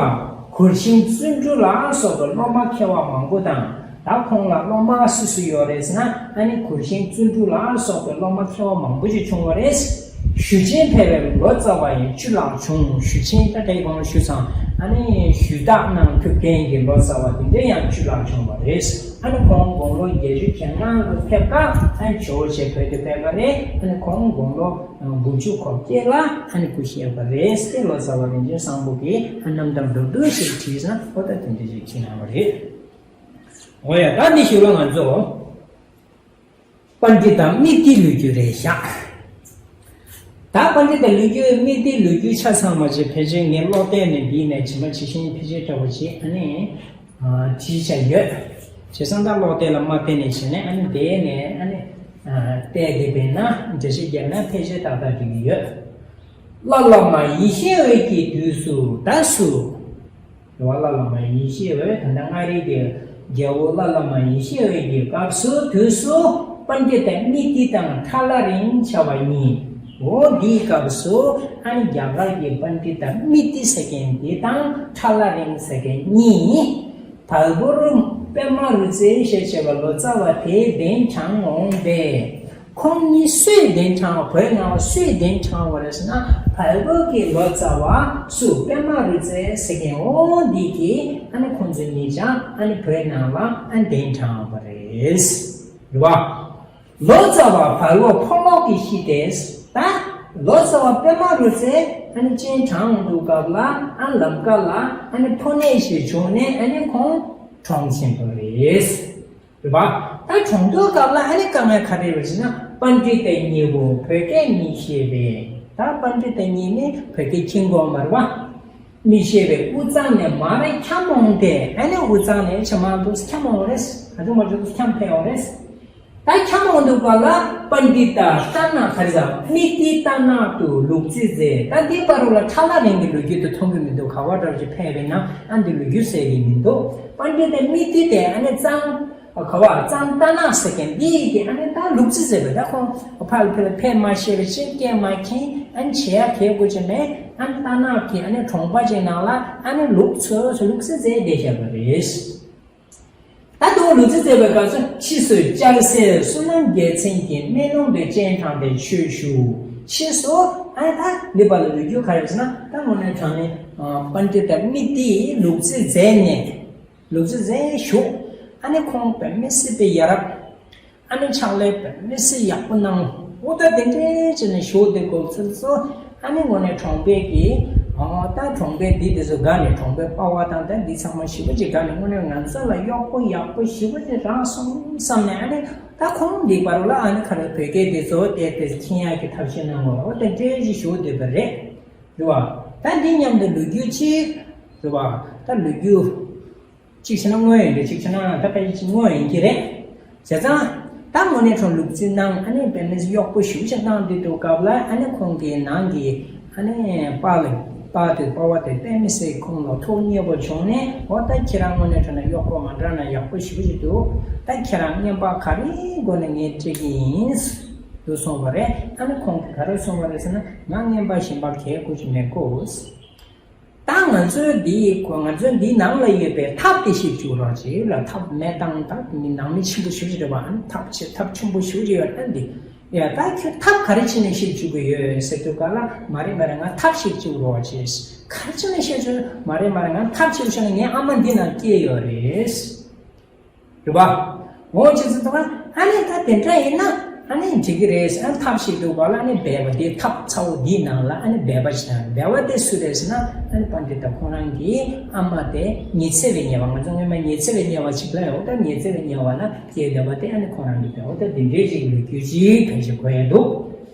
གུར་ཤིང་བརྩོན་འགྲུས་ལ་སོགས་པའི་སློབ་མ་མཁས་པ་མང་པོ་དང་། ད་ཁོང་ལ་སློབ་མ་སུ་སུ་ཡོད་རེད་ཟེར་ན། ཨ་ནི་གུར་ཤིང་བརྩོན་འགྲུས་ལ་སོགས་པའི་སློབ་མ་མཁས་པ་མང་པོ་ཞིག་བྱུང་བ་རེད། ཞུ་ཆེན་ཕལ་བའི་ལོ་ཙཱ་བ་ཡང་བཅུ་ལྷག་བྱུང་། ཞུ་ཆེན་ད་ལྟའི་གོང་ལ་ཞུས་ཙང་ཨ་ནི་ཞུ་དག་གནང་ཐུབ་མཁན་གྱི་ལོ་ཙཱ་བ་དེ་འདྲ་ཡང་བཅུ་ལྷག་བྱུང་བ་རེད། ཨ་ནི་ཁོང་དགུང་ལོ་བརྒྱད་ཅུ་གྱ་ལྔ་ལ་ཕེབས་སྐབས་ཨ་ནི་ཇོ་བོ་རྗེ་བོད་དུ་ཕེབས་པ་རེད། ཨ་ནི་ཁོང་དགུང་ལོ་དགུ་བཅུ་གོ་བརྒྱད་ལ་ཨ་ནི་སྐུ་གཤེགས་པ་རེད། དེ་ལོ་ཙཱ་བ་རིན་ཆེན་བཟང་པོ་གིས་ཨ་རྣམ་ཐར་མདོར་བསྡུས་ཤིག་བྲིས་ན་ཨོ་ད་དེ་འདྲ་ཞིག་བྲིས་གནང་བ་རེད། འོ་ཡ། ད་འདི་ཞུ་ལ་ང་ཚོ་པཎྜི་ཏ་སྨྲྀ་ཏིའི་ལོ་རྒྱུས་རེད་བཞག་ད་པཎྜི་ཏ་ལོ་རྒྱུས་སྨྲྀ་ཏིའི་ལོ་རྒྱུས་ཆ་ཚང་མ་ཅིག་ཕལ་ཆེར་ངས་ཀློག་བལྟས་ནས་འདི་ནས་ཇི་མ་ཇི་བཞིན་ཕལ་ཆེར་འདྲ་བོ་ཅིག་ཨ་ནི་བྲིས་བྱས་ཡོད། བྱས་ཙང་ད་ཀློག་བལྟས་ལ་མ་བལྟས་ནས་བྱས་ནས་ཨ་ནི་དེ་ནས་ཨ་ནི་བལྟས་དེ་བས་ན་འགྲེལ་བཤད་བརྒྱབ་ན་ཕལ་ཆེར་ཏག་ཏག་འགྲིག་གི་ཡོད། བླ་བླ་མ་ཡེ་ཤེས་འོད་ཀྱི་དུས་སུ་ད་སུ། བླ་བླ་མ་ཡེ་ཤེས་འོད། ད་ལྟ་མངའ་རིས་ཀྱི་རྒྱལ་པོ་བླ་བླ་མ་ཡེ་ཤེས་འོད་ཀྱི་སྐབས་སུ་དུས་སུ་པཎྜི་ཏ་སྨྲྀ་ཏི་དང་ཁྲ་ལ་རིང་བྱ་བ་གཉིས། འོ་འདིའི་སྐབས་སུ་ཨ་ནི་རྒྱ་གར་གྱི་པཎྜི་ཏ་སྨྲྀ་ཏི་ཟེར་མཁན་དེ་དང་ཁྲ་ལ་རིང་ཟེར་མཁན་གཉིས། བལ་པོར་པདྨ་རུ་རྩེ་ཞེས་བྱ་བའི་ལོ་ཙཱ་བ་དེ་གདན་དྲངས་འོང་པས། ཁོང་གཉིས་སུས་གདན་དྲངས་པ། བོད་ནང་ལ་སུས་གདན་དྲངས་པ་རེད་ཟེར་ན། བལ་པོ་གི་ལོ་ཙཱ་བ་སུ། པདྨ་རུ་རྩེ་ཟེར་མཁན་འོ་འདི་གིས་ཨ་ནི་ཁོང་ཚོ་གཉིས་ཀྱང་ཨ་ནི་བོད་ནང་ལ་ཨ་ནི་གདན་དྲངས་པ་རེད། རེད་བ། ལོ་ཙཱ་བ་བལ་པོ་ཕོ་ལོག་གིས་ཤི་སྟེ། ད་ལོ་ཙཱ་བ་པདྨ་རུ་རྩེ་ཨ་ནི་སྤྱན་དྲངས་འདུག་སྐབས་ལ་ཨ་ལམ་ཀ་ལ་ཨ་ནི་ཕོ་ནད་ཞིག་བྱུང་ནས་ཨ་ནི་ཁོང་གྲོངས་ཕྱིན་པ་རེད། རེད་པ། ད་གྲོངས་དུས་སྐབས་ལ་ཨ་ནི་དཀའ་ངལ་ག་རེ་རེད་ཟེར་ན། པཎྜི་ཏ་གཉིས་པོ་བོད་སྐད་གཉིས་ཤེས་པས། ད་པཎྜི་ཏ་གཉིས་ནི་བོད་སྐད་མཁྱེན་གྱི་ཡོད་མ་རེད་པ། མི་ཤེས་པའི་དབུས་གཙང་ནས་མར་འཁྱམས་འོང་སྟེ། ཨ་ནི་དབུས་གཙང་ནས་ཕྱི་མ་འདུག་འཁྱམས་འོང་རེད། ཨ་ནི་མ་འཇུག་འཁྱམས་ཕེབས་འོང་རེད། ད་འཁྱམས་འོང་དུས་སྐབས་ལ་པཎྜི་ཏ་རྟ་ནག་ག་རེ་ཟ་སྨྲི་ཏི་རྟ་ནག་ཏུ་ལུག་རྫི་མཛད། ད་འདི་བར་ལ་ཁྲ་ལ་རིང་གི་ལོ་རྒྱུས་དེ་མཐོང་གི་མི་འདུག་ག་བ་འདྲ་ཞིག་ཕེབས་པའི་ནང་ཨ་འདི་ལོ་རྒྱུས་གསལ་གི་མི་འདུག་པཎྜི་ཏ་སྨྲི་ཏི་དེ་ཨ་ནི་གཙང་ག་བ་གཙང་རྟ་ནག་ཟེར་མཁན་འདི་གི་ཨ་ནི་ད་ལུག་རྫི་མཛད་པ། ད་ཁོང་ཕར་ཕེབས་ཕེབས་མ་ཤེས་པ་བྱས། སྐད་མ་མཁྱེན། ཨ་ནི་བྱེད་ཡ་གལ་དགོས་ཀྱི་མེད། ཨ་ནི་རྟ་ནག་གི་ཨ་ནི་གྲོང་པ་ཅིག་ནང་ལ་ཨ་ནི་ལུག་ཚོ་ལུག་རྫི་མཛད་བསྡད་བཞག་པ་རེད། ད་དུང་ལུག་རྫི་མཛད་པའི་སྐབས་སུ་ཕྱིས་སུ་ལྕགས་གཟེར་བསོད་ནམས་རྒྱལ་མཚན་གྱིས་སྨན་ལུང་དུ་སྤྱན་དྲངས་ཏེ་ཆོས་ཞུ། ཕྱིས་སུ་ཨ་ནི་ད་འདི་བར་ལ་ལོ་རྒྱུས་ག་རེ་ཟེར་ན། ད་དངོས་གནས་དྲང་གནས་པཎྜི་ཏ་སྨྲི་ཏི་ལུག་རྫི་མཛད་ནས་ལུག་རྫི་མཛད་བཞུགས། ཨ་ནི་ཁོང་དཔེ་མི་སྲིད་པའི་ཡ་རབས། ཨ་ནི་ཕྱག་ལས་དཔེ་མི་སྲིད་ཡག་པོ་གནང་། འོ་ད་དེ་འདྲའི་བྱས་ནས་བཞུགས་བསྡད་དགོས་ཚུལ་སོགས། ཨ་ནི་དངོས་གནས་གྲོང་པའི་གི་ཨོ་ད་གྲོང་པའི་འདི་དེ་ཚོ་དགའ་ནས། གྲོང་པའི་པ་ཕ་དང་ད་འདི་ཚང་མ་ཞེ་པོ་ཅིག་དགའ་ནས། དངོས་གནས་ང་ཚོ་ལ་གཡོག་པོ་ཡག་པོ་ཞེ་པོ་ཅིག་རག་སོང་བསམ་ནས། ཨ་ནི་ད་ཁོང་འདི་བར་ལ་ཨ་ནི་ག་རེ་བོད་སྐད་དེ་ཚོ་བལྟས་ཏེ་མཁྱེན་ཡག་གི་ཐབས་ཤེས་གནང་བ། འོ་དེ་འདྲའི་ཞིག་བཞུགས་བསྡད་པ་རེད། རེད་བ། ད་འདི་མཉམ་དུ་ལོ་རྒྱུས་ཅིག་རེད་བ། ད་ལོ་རྒྱུས། གཅིག་བྱས་ན་དངོས་ཡིན་གྱི། གཅིག་བྱས་ན་ད་ཕལ་ཆེར་དངོས་ཡིན་གྱི་རེད། བྱས་ཙང་ད་དངོས་གནས་ཁོང་ལུག་རྫི་གནང་། ཨ་ནི་དཔེ་མི་སྲིད་གཡོག་པོ་ཞེ་པོ་ཅིག་གནང་བསྡད་དུས་སྐབས་ལ། ཨ་ནི་ཁོང་གི་ནང་གི་ཨ་ནི་པ་ལ་པ་དེ་པ་ཕ་དེ་དཔེ་མི་སྲིད་ཁོང་ལ་ཐུགས་མཉེས་པོ་བྱུང་ནས། འོ་ད་ཁྱེད་རང་དངོས་གནས་དྲང་གནས་གཡོག་པོ་མ་འདྲ་ན་ཡག་པོ་ཞེ་པོ་ཅིག་འདུག་ད་ཁྱེད་རང་རྔན་པ་ག་རེའི་སྒོ་ནས་ངས་སྤྲད་ཀྱི་ཡིན་འདུག་གསུངས་པ་རེད། ཨ་ནི་ཁོང་གིས་ག་རེ་གསུངས་པ་རེད་ཟེར་ན། ང་རྔན་པ་གཞན་པ་གས་དགོས་ཀྱི་མེད་གོ། ད་ང་ཚོའི་འདི་ང་ཚོའི་འདི་ནང་ལ་ཡོད་པའི་ཐབས་དེ་ཤེས་བཅུག་རོགས་བྱེད་ལ། ཐབས་མེད་སྟངས་ད་མི་ནང་མི་ཆེན་པོ་ཞེ་པོ་ཅིག་རེད་བ། ཨ་ནི་ཐབས་ཆེ་ཐབས་ཆེན་པོ་ཞེ་པོ་ཅིག་ཡོད་ན་འདི། ཡ་ད་ཁྱོད་ཐབས་ག་རེ་བྱས་ནས་ཤེས་བཅུག་གི་ཡོད་ཟེར་དུས་སྐབས་ལ། མ་རེད་མ་རེད། ང་ཐབས་ཤེས་བཅུག་རོགས་བྱེད། ག་རེ་བྱས་ནས་ཤེས་བཅུག་མ་རེད་མ་རེད། ང་ཐབས་ཤེས་བྱུང་ན་ངའི་ཨ་མ་འདི་ནང་སྐྱེས་ཡོད་རེད། རེད་པ། འོ་བྱས་ཙང་ད་ཨ་ནི་ད་དེ་འདྲ་ཡིན་ན་ཨ་ནི་འགྲིག་གི་རེད་ཟེར། ཨ་ཐབས་ཤེས་འདུག་པ་ལ། ཨ་ནི་སྦལ་པ་དེ་ཐབ་ཚ་བོ་འདིའི་ནང་ལ་ཨ་ནི་སྦལ་པ་ཞིག་དང་། སྦལ་པ་དེ་སུ་རེད་ཟེར་ན། ཨ་ནི་པཎྜི་ཏ་ཁོང་རང་གི་ཨ་མ་དེ་ཉི་ཚེ་བའི་དམྱལ་བ། ང་ཚོ་སྔོན་མ་ཉི་ཚེ་བའི་དམྱལ་བ་ཞིག་ལ་ཡོད། ད་ཉི་ཚེ་བའི་དམྱལ་བ་ལ་སྐྱེས་བསྡད་པ་དེ་ཨ་ནི་ཁོང་རང་གི་སྦལ་པ་དེ་འདི་འདྲའི་ཞིག་ལོ་རྒྱུས་ཅིག་ཕལ་ཆེར་གོ་ཡ་འདུག་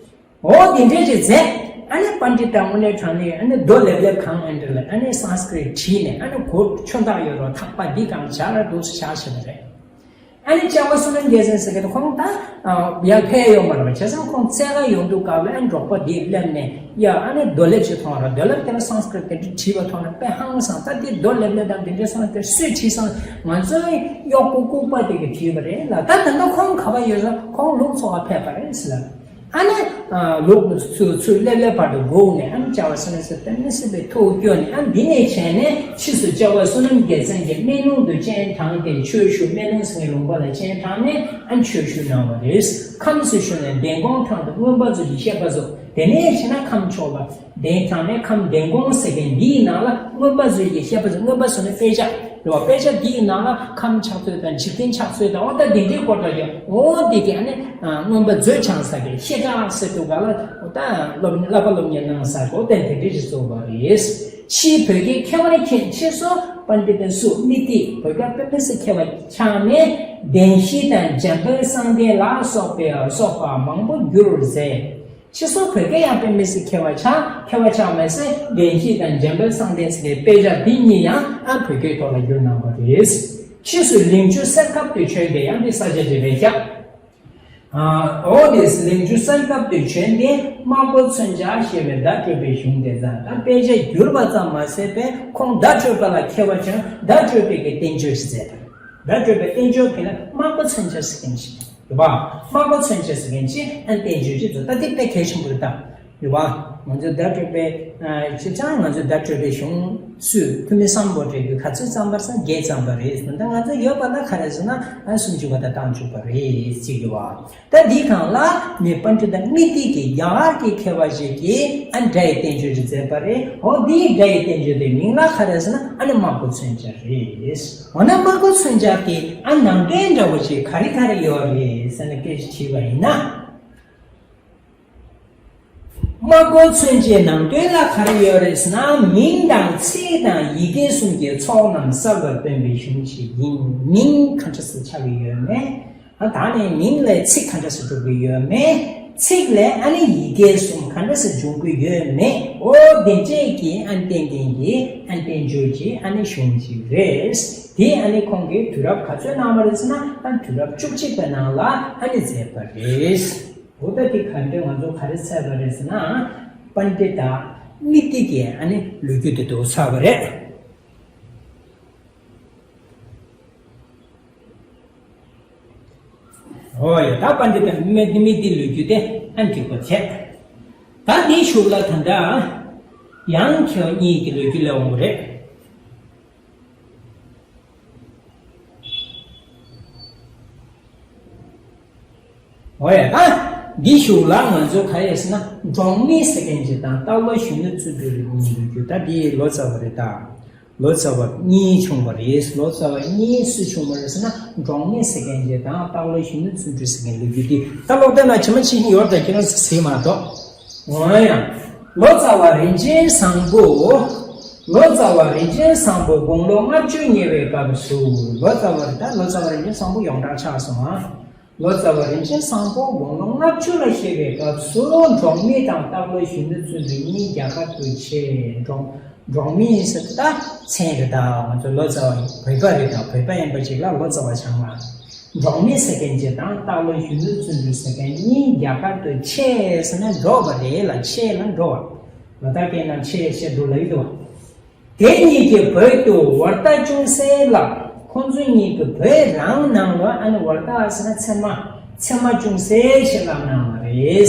འོ་དེ་འདྲས་ཅིག་མཛད། ཨ་ནི་པཎྜི་ཏ་དངོས་གནས་དྲང་གནས་ཨ་ནི་རྡོ་ལེབ་ལེབ་གང་ཨེ་འདྲ་ལ། ཨ་ནི་སཾ་སྐྲྀཏ་བྲིས་ནས། ཨ་ནི་གོ་ཆུ་འཐག་ཡོད་རོ་ཐག་པ་འདི་གང་ཇ་ལ་འདུག་སེ་བཞག་བཞག་པ་རེད། ཨ་ནི་ལྕགས་པ་བསོད་ནམས་རྒྱལ་མཚན་ཟེར་གི་དེ་ཁོང་ད་ཡར་ཕེབས་ཡོད་མ་རེད་པ། བྱས་ཙང་ཁོང་བཙལ་ག་ཡོང་དུས་སྐབས་ལ། ཨ་ནི་འབྲོག་པ་འདིས་སླེབས་ནས། ཡ་ཨ་ནི་རྡོ་ལེབ་ཅིག་མཐོང་ར། རྡོ་ལེབ་དེ་ལ་སཾ་སྐྲྀཏ་དེ་འདྲ་བྲིས་པ་མཐོང་ན་དཔེ་ཧང་སང་། ད་འདི་རྡོ་ལེབ་ལེབ་དང་འདི་འདྲས་སོང་ན་དེ་སུས་བྲིས་སོང་། ང་ཚོའི་གཡོག་པོ་ལྐུགས་པ་དེ་གིས་བྲིས་པ་རེད་ལ། ད་ད་ལྟ་ཁོང་ག་པར་ཡོད་ཟེར། ཁོང་ལུག་འཚོ་བ་ཕེབས་པ་རེད་ཟེར་ལ། ཨ་ནི་ལུག་ཚུར་ཚུར་སླེབས་སླེབས་བར་དུ་སྒུག་ནས། ཨ་ནི་ལྕགས་པ་བསོད་ནམས་ཟེར་དཔེ་མི་སྲིད་པའི་ཐུགས་སྐྱོ་ནས། ཨ་ནི་འདི་ནས་བྱས་ནས་ཕྱིས་སུ་ལྕགས་པ་བསོད་ནམས་རྒྱལ་མཚན་གྱིས་སྨན་ལུང་དུ་སྤྱན་དྲངས་ཏེ་ཆོས་ཞུ། སྨན་ལུང་ཟེར་མཁན་ལུང་པ་ལ་སྤྱན་དྲངས་ནས་ཨ་ནི་ཆོས་ཞུ་གནང་བ་རེད། ཁམས་སུ་བཞུགས་ནས་གདན་གོང་ཐང་དུ་མངོན་པ་མཛོད་ཀྱི་བཤད་པ་སོགས། དེ་ནས་བྱས་ན་ཁམས་ཕྱོགས་ལ། གདན་དྲངས་ནས་ཁམས་གདན་གོང་ཟེར་མཁན་འདིའི་ནང་ལ་མངོན་པ་མཛོད་ཀྱི་བཤད་པ་ཟེར། མངོན་པ་ཟེར་ན་དཔེ་ཆ་རེད་བ། དཔེ་ཆ་འདིའི་ནང་ལ་ཁམས་ཕྱག་མཛོད་དང་འཇིག་རྟེན་ཕྱག་མཛོད་དང་། འོ་ད་འདི་འདྲའི་སྐོར་དག་ཡོད། འོ་འདི་གི་ཨ་ནི་མངོན་པ་མཛོད་འཆང་ས་གི་བཤད་གྲྭ་ཟེར་དུས་སྒང་ལ། འོ་ད་སློབ་བསླབ་པ་སློབ་གཉེར་གནང་ས་གོ་དེ་འདི་འདྲའི་ཞིག་བཟོས་པ་རེད། ཕྱིས་བོད་ཀྱི་མཁས་པར་མཁྱེན། ཕྱིས་སུ་པཎྜི་ཏ་སུ་སྨྲི་ཏི་བོད་ཀྱི་དཔེ་མི་སྲིད་མཁས་པ་ཆགས་ནས་བདེན་བཞི་དང་འཇམ་དཔལ་གསང་བདེན་ལ་སོགས་པའི་སོགས་པ་མང་པོ་བསྒྱུར་མཛད། ཕྱིས་སུ་བོད་སྐད་ཡང་དཔེ་མི་སྲིད་མཁས་པ་ཆགས། མཁས་པ་ཆགས་མ་ཟད་བདེན་བཞི་དང་འཇམ་དཔལ་གསང་བདེན་ཟེར་བའི་དཔེ་ཆ་འདི་གཉིས་ཡང་ཨ་བོད་སྐད་ཐོག་ལ་བསྒྱུར་གནང་བ་རེད། ཕྱིས་སུ་ལིང་ཆུ་གསེར་ཁབ་ཏུ་བྱོན་ཏེ། ཡང་འདི་ས་ཆ་འདི་རེད་ཤག་འོ་དེ་ལིང་ཆུ་གསེར་ཁབ་ཏུ་བྱོན་ཏེ་སྨྲ་སྒོ་མཚོན་ཆ་ཞེས་པའི་བརྡ་སྤྲོད་པའི་གཞུང་དེ་ཙམ། ད་དཔེ་ཆ་བསྒྱུར་བ་ཙམ་མ་ཟད་པའི་ཁོང་བརྡ་སྤྲོད་པ་ལ་མཁས་པ་ཆགས། བརྡ་སྤྲོད་པའི་གི་བསྟན་བཅོས་ཤིག་མཛད་པ་རེད། བརྡ་སྤྲོད་པའི་བསྟན་བཅོས་དེ་ལ་སྨྲ་སྒོ་མཚོན་ཆ་ཟེར་མཁན་ཞིག་རེད་པ། སྨྲ་སྒོ་མཚོན་ཆ་ཟེར་མཁན་ཅིག་ཨ་བསྟན་བཅོས་ཅིག་བཙུགས། ད་དེ་དཔེ་གལ་ཆེན་པོ་རེད་ད། རེད་པ། ང་ཚོའི་བརྡ་སྤྲོད་པའི་ཨ་ཅིག་ཀྱང་ང་ཚོའི་བརྡ་སྤྲོད་པའི་གཞུང་སུས་ཐུ་མི་སམ་བྷོ་ཊས་ཀྱིས་ག་ཚོད་བརྩམས་པ་རེད་ཟེར་ན་བརྒྱད་བརྩམས་པ་རེད། ད་ང་ཚོ་ཡོད་པ་ལ་ག་རེ་ཟེར་ན་ཨ་སུམ་ཅུ་པ་དང་བཏང་བཅུག་པ་རེད་ཅིག་རེད་པ། ད་འདིའི་སྒང་ལ་ནི་པཎྜི་ཏ་སྨྲི་ཏི་གི་རྒྱ་གར་གྱི་མཁས་པ་ཞིག་གིས་ཨ་སྒྲ་ཡི་བསྟན་བཅོས་ཅིག་མཛད་པ་རེད། འོ་འདིའི་སྒྲ་ཡི་བསྟན་བཅོས་དེའི་མིང་ལ་ག་རེ་ཟེར་ན་ཨ་ནི་སྨྲ་སྒོ་མཚོན་ཆ་རེད། འོ་ན་སྨྲ་སྒོ་མཚོན་ཆ་དེ་ཨ་ནང་དོན་འདྲ་བོ་ཅིག་ག་རེ་ག་རེ་ཡོད་རེད་ཟེར་ན་སྐད་ཆ་དྲིས་པ་ཡིན་ན། སྨྲ་སྒོ་མཚོན་བྱེད་ནང་དོན་ལ་ག་རེ་ཡོད་རེད་ཟེར་ན། མིང་དང་ཚིག་དང་ཡི་གེ་གསུམ་གྱི་ཚོགས་རྣམས་གསལ་བར་སྟོན་པའི་གཞུང་ཞིག་ཡིན། མིང་གང་འདྲ་སེ་ཆགས་ཀྱི་ཡོད་མེད། ཨ་ད་ནི་མིང་ལས་ཚིག་གང་འདྲ་སེ་གྲུབ་ཀྱི་ཡོད་མེད། ཚིག་ལས་ཨ་ནི་ཡི་གེ་གསུམ་ག་འདྲ་སེ་འབྱུང་གི་ཡོད་མེད། འོ་དེ་འདྲས་ཀྱི་ཨ་ནི་བསྟན་མཁན་གྱི་ཨ་ནི་བསྟན་བཅོས་ཀྱི་ཨ་ནི་གཞུང་ཞིག་རེད། དེ་ཨ་ནི་ཁོང་གིས་དུས་རབས་ག་ཚོད་གནང་བ་རེད་ཟེར་ན། ཨ་ནི་དུས་རབས་བཅུ་གཅིག་པའི་ནང་ལ་ཨ་ནི་མཛད་པ་རེད། འོ་ད་དེ་ག་འདྲས་ང་ཚོ་ག་རེ་བཙལ་བ་རེད་ཟེར་ན། པཎྜི་ཏ་དམིགས་ཏེ་གི་ཨ་ནི་ལོ་རྒྱུས་དེ་འདུག་ཚར་བ་རེད། འོ་ཡ། ད་པཎྜི་ཏ་དམིགས་ཏེ་ལོ་རྒྱུས་དེ་ཨ་འགྲིག་པ་བྱས། ད་དེའི་གཞུག་ལ་ད་ལྟ་ཡང་མཁས་པ་གཉིས་ཀྱི་ལོ་རྒྱུས་ལ་འོང་བ་རེད། འོ་ཡ། ད་འདིའི་གཞུག་ལ་ང་ཚོ་ག་རེ་ཟེར་ན། འབྲོག་མི་ཟེར་མཁན་ཅིག་དང་སྟག་ལོ་གཞོན་ནུ་བརྩོན་འགྲུས་གཉིས་ལོ་རྒྱུས། ད་འདི་ལོ་ཙཱ་བ་རེད། ད་ལོ་ཙཱ་བ་གཉིས་བྱུང་བ་རེད། ལོ་ཙཱ་བ་གཉིས་སུ་བྱུང་བ་རེད་ཟེར་ན། འབྲོག་མི་ཟེར་མཁན་ཅིག་དང་སྟག་ལོ་གཞོན་ནུ་བརྩོན་འགྲུས་ཟེར་མཁན་ལོ་རྒྱུས་འདི་ད་ལོག་བལྟས་ན་ཇི་མ་ཇི་བཞིན་ཡོད་ད་ཁྱེད་རང་ཚོ་ཟེར་མ་གཏོགས། འོ་ཡ། ལོ་ཙཱ་བ་རིན་ཆེན་བཟང་པོ། ལོ་ཙཱ་བ་རིན་ཆེན་བཟང་པོ་དགུང་ལོ་ལྔ་བཅུ་ཉེ་བའི་སྐབས་སུ། ལོ་ཙཱ་བ་རེད། ད་ལོ་ཙཱ་བ་རིན་ཆེན་བཟང་པོ་ཡོངས་གྲགས་ཆགས་སོང་ཨ། ལོ་ཙཱ་བ་རིན་ཆེན་བཟང་པོ་དགུང་ལོ་ལྔ་བཅུ་ལ་བཞེས་པའི་སྐབས་སུ། འབྲོག་མི་དང་སྟག་ལོ་གཞོན་ནུ་བརྩོན་འགྲུས་གཉིས་རྒྱ་གར་དུ་ཆས། འབྲོག་འབྲོག་མི་ཟེར་ད་མཚན་རེད། ད་ང་ཚོ་ལོ་ཙཱ་བ་བོད་པ་རེད། ད་བོད་པ་ཡིན་པ་ཅིག་ལ་ལོ་ཙཱ་བ་ཆགས་ལ། འབྲོག་མི་ཟེར་མཁན་ཅིག་དང་སྟག་ལོ་གཞོན་ནུ་བརྩོན་འགྲུས་ཟེར་མཁན་གཉིས་རྒྱ་གར་དུ་ཆས་ཟེར་ན་འགྲོ་བ་རེད་ལ། ཆས་ལ་འགྲོ་བ། ལ་དྭགས་སྐད་ནང་ཆས་ཆས་འགྲོ་ལ་ཡོད་དོ། དེ་གཉིས་ཀྱིས་བོད་དུ་ཝར་ཏ་ཅུང་ཟད་བསླབས། ཁོང་ཚོ་གཉིས་ཀྱིས་བོད་རང་ནང་ལ་ཨ་ནི་ཝར་ཏ་ཟེར་ན་ཚད་མ། ཚད་མ་ཅུང་ཟད་ཞིག་བསླབས་གནང་བ་རེད།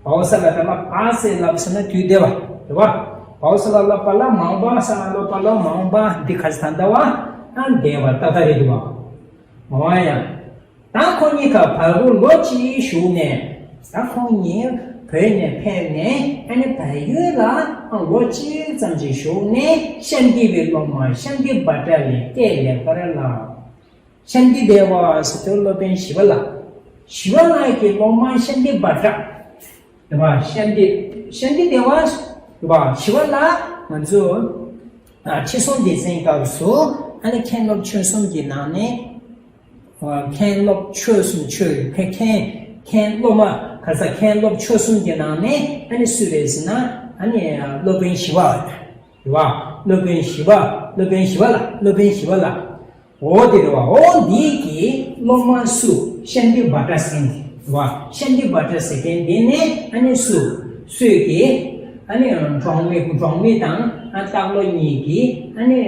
བའོ་ས་ལ་ད་ལ་བ་ཟེར་བསླབས་ཟེར་ན་དུས་འདས་པ་རེད་བ། བའོ་ས་ལ་ལ་པ་ལ་མང་བ་ས་ལ་ལ་པ་ལ་མང་བ་འདི་ག་ས་ད་ལྟ་བ། ཨ་འདས་པ་ཏག་ཏག་རེད་འདུག་བ། འོ་ཡ། ད་ཁོ་གཉིས་ཀ་བར་སྐོར་ལོ་གཅིག་བཞུགས་ནས། ད་ཁོ་གཉིས་བོད་ནས་ཕེབས་ནས་ཨ་ནི་བལ་ཡུལ་ལ་ལོ་གཅིག་ཙམ་ཅིག་བཞུགས་ནས་ཤཱནྟི་པའི་སློབ་མ་ཤཱནྟི་བྷ་དྲ་ལས་སྐད་ལེགས་པར་བསླབས། ཤཱནྟི་དེ་བ་ཟེར་དུས་སློབ་དཔོན་ཞི་བ་ལྷ། ཞི་བ་ལྷ་གི་སློབ་མ་ཤཱནྟི་བྷ་དྲ། དེ་བ་ཤཱནྟི། ཤཱནྟི་དེ་བ། དེ་བ་ཞི་བ་ལྷ། ང་ཚོ་ཨ་ཁྲི་སྲོང་ལྡེ་བཙན་སྐབས་སུ་ཨ་ནི་མཁན་སློབ་ཆོས་གསུམ་གྱི་ནང་ནས། ཨ་མཁན་སློབ་ཆོས་གསུམ་ཆོས་མཁན་མཁན་སློབ་མ་ག་ས་མཁན་སློབ་ཆོས་གསུམ་གྱི་ནང་ནས་ཨ་ནི་སུ་རེད་ཟེར་ན། ཨ་ནི་སློབ་དཔོན་ཞི་བ་རེད་བ། སློབ་དཔོན་ཞི་བ། སློབ་དཔོན་ཞི་བ་ལྷ། སློབ་དཔོན་ཞི་བ་ལྷ། འོ་དེ་རེད་བ། འོ་འདི་གི་སློབ་མ་སུ། ཤཱནྟི་བྷ་དྲ་ཟེར་མཁན་དེ་རེད་བ། ཤཱནྟི་བྷ་དྲ་ཟེར་མཁན་དེ་ནས་ཨ་ནི་སུ། སུས་ཀྱི་ཨ་ནི་འབྲོག་མི་འབྲོག་མི་དང་ཨ་སྟག་ལོ་གཉིས་ཀྱིས་ཨ་ནི་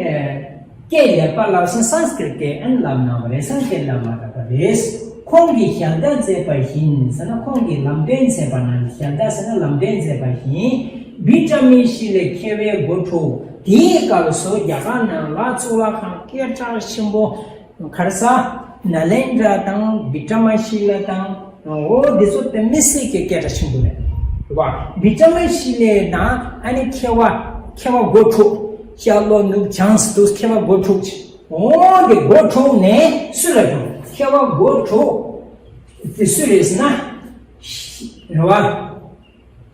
སྐད་ལེགས་པ་བསླབས་སོང་། སཾ་སྐྲྀཏ་སྐད་ཨ་ནི་བསླབས་གནང་བ་རེད། སཾ་སྐྲྀཏ་བསླབས་གནང་བ་རེད། ཁོང་གིས་ཞལ་ཏ་མཛད་པ་བཞིན་ཟེར་ན། ཁོང་གིས་ལམ་སྟོན་མཛད་པ་ན། ཞལ་ཏ་ཟེར་ན་ལམ་སྟོན་མཛད་པ་བཞིན་བི་ཀྲ་མི་ཤི་ལའི་མཁས་པའི་སྒོ་ཕྱུགས། དེའི་སྐབས་སུ་རྒྱ་གར་ནང་ལ་གཙུག་ལག་ཁང་སྐད་གྲགས་ཆེན་པོ་ག་རེ་ཟ། ནཱ་ལེནྡྲ་དང་བི་ཀྲ་མ་ཤི་ལ་དང་། འོ་འདི་ཚོ་དཔེ་མི་སྲིད་ཀྱི་སྐད་གྲགས་ཆེན་པོ་རེད། རེད་བ། བི་ཀྲ་མ་ཤི་ལའི་ནང་ཨ་ནི་མཁས་པ་མཁས་པ་སྒོ་ཕྱུགས། ཤར་ལྷོ་ནུབ་བྱང་དུ་མཁས་པ་སྒོ་ཕྱུགས་ཅིག་འོ་དེ་སྒོ་ཕྱུགས་ནས་སུ་ལ་བྱུང་། མཁས་པ་སྒོ་ཕྱུགས་དེ་སུ་རེད་ཟེར་ན། རེད་བ།